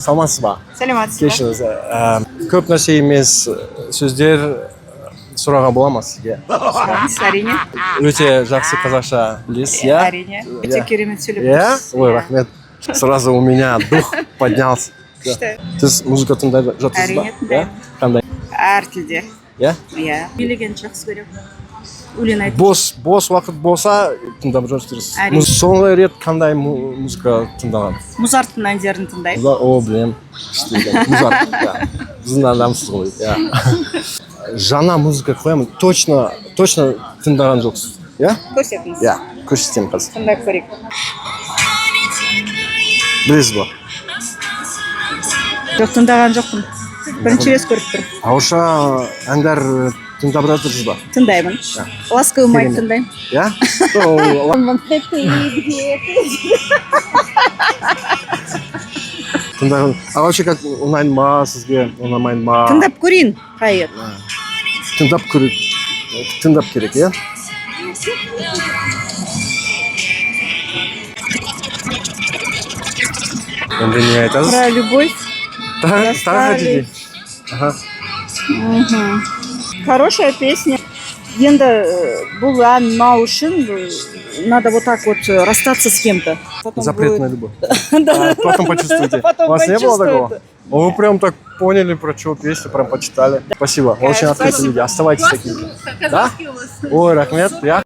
Саламатсыз ба? Саламатсыз ба? Кешіріңіз, көп нәрсе емес, сөздер сұрауға бола ма сізге? Сұраңыз, әрине. Өте жақсы қазақша білесіз, иә? Әрине. Өте керемет сөйлеп Иә? тұрсыз. Ой, Иә. рахмет. Сразу у меня дух поднялся. Күшті. Сіз музыка тыңдап жатырсыз ба? Әрине, тыңдаймын. Иә? Қандай? Әр тілде. Иә? Иә. Билегенді жақсы көремін. Өлең айтып. Бос уақыт болса, тыңдап жатырсыз. Әрине. Соңғы рет қандай музыка тыңдаған? Музарттың әндерін тыңдаймын. О, білемін. Күшті екен. Музарт, иә. Біздің адамсыз ғой, иә. Жаңа музыка қоямын. Точно, точно тыңдаған жоқсыз. Иә? Көрсетіңіз. Иә, көрсетемін қазір. Тыңдап көрейік. Білесіз ба? Жоқ, тыңдаған жоқпын. Бірінші рет көріп тұрмын. Ауызша әндер тыңдап жатырсыз ба? Тыңдаймын. «Ласковый май» Керемет. тыңдаймын. Иә? Ты где ты? Тыңдаған. А вообще как, ұнайды ма сізге, ұнамайды ма? Тыңдап көрейін. Қайыр. Тыңдап көру, тыңдап керек, иә? Енді не айтасыз? Про любовь. Тағы Расстались. хотите? Ага. Мгм. Хорошая песня. Енді бұл ән ұнау үшін надо вот так вот расстаться с кем-то. Потом Запретная будет- любовь. Да. А, потом почувствуете. Потом У вас не было такого? почувствуете. О, вы прям так поняли, про что песню, прям почитали. Спасибо. Очень открытые люди. Оставайтесь такими. Да? Ой, рахмет. Я